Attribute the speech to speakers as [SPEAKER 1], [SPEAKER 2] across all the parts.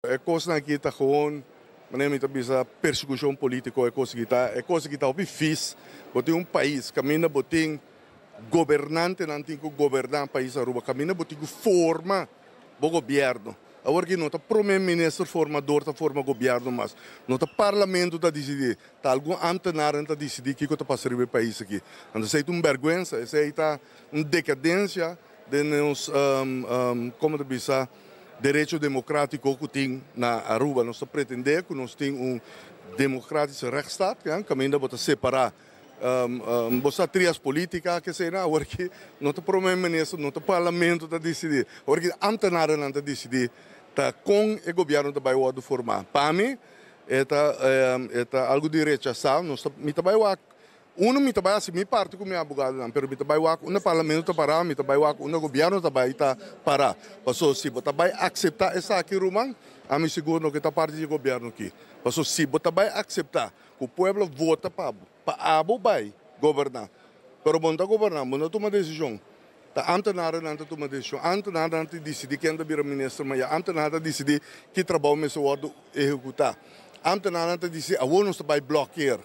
[SPEAKER 1] E kosnan aki ta gewoon, manera mi ta bisa, persekushon polítiko e kos aki ta. E kos aki ta hopi fis. Bo tin un pais kaminda bo tin gobernantenan tin ku goberná pais Aruba, kaminda bo tin ku forma bo gobièrnu. Awor aki no ta prome minister formador ta forma gobièrnu mas. No ta parlamento ta disidí, ta algun ámtenarnan ta disidí kiko ta pasa riba e pais aki. Anto esei ta un bèrgwensa, esei ta un dekadensia den nos, komo ta bisa, derecho democratico cu tin na Aruba. Nos ta pretende cu nos tin un democratische rechtsstaat, ya, caminda bo ta separa bo sa trias politica keseynan. Awor ki no ta prome minister, no ta parlamento ta dicidi. Awor ki ambtenarennan ta dicidi ta con e gobierno ta bay wordo forma. Pa mi e ta e ta algo di rechasa. Nos ta mi ta bay wak. Uno mi ta bai hasi mi parti ku mi abogadonan, pero mi ta bai wak unda parlamento ta pará, mi ta bai wak unda gobièrnu ta bai ta pará. Paso si bo ta bai akseptá esaki ruman, ami sigur no ke ta parti di e gobièrnu aki. Paso si bo ta bai akseptá ku pueblo vota pa bo, pa abo bai goberná, pero bo no ta goberná, bo no ta tuma desishon, ta ámtenarnan ta tuma desishon, ámtenarnan ta disidí ken ta bira minister mañana, ámtenarnan ta disidí ki trabou mester wòrdu ehekutá, ámtenarnan ta disidí awor nos ta bai blòkeer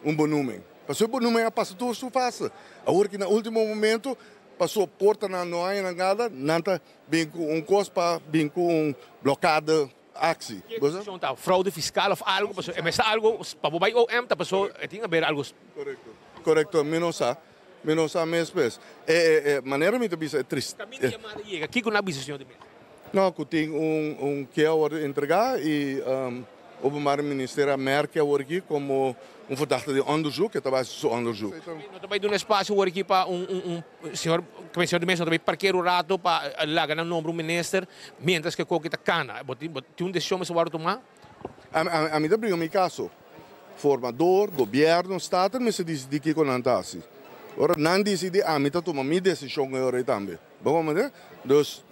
[SPEAKER 1] un bonumen. Pasobra e bonumen a pasa tur su fase. Awor ki na ultimo momento paso portanan no haña nan gada, nan ta bin ku un kos pa bin ku un blokade aksi.
[SPEAKER 2] Ke akusashon ta? Fraude fiskal of algo? Pasobra e mester algo pa bo bai OM ta paso e tin haber algo.
[SPEAKER 1] Korekto, korekto. Mi no sa. Mi no sa mes pues. E e manera mi ta bisa e trist.
[SPEAKER 2] Kaminda yamada yega, kiko nan a bisa señor de Meza?
[SPEAKER 1] No, ku tin un un ke a wòrdu entregá i Openbare Ministerie a merk awor aki komo un verdachte di onderzoek, e ta bai hasi su onderzoek.
[SPEAKER 2] No ta bai duna espasio awor aki pa un un un señor señor de Meza no ta bai parker un rato pa laga nan nombra un minister mientras ke koki ta kana. Bo tin bo tin un desishon mester wòrdu tumá?
[SPEAKER 1] Ami ta bringa mi kaso. Formador, gobierno, Staten mester disidí kiko nan ta hasi. Ora nan disidí ami ta tuma mi desishon e ora ei tambe. Bo comprende? Dus.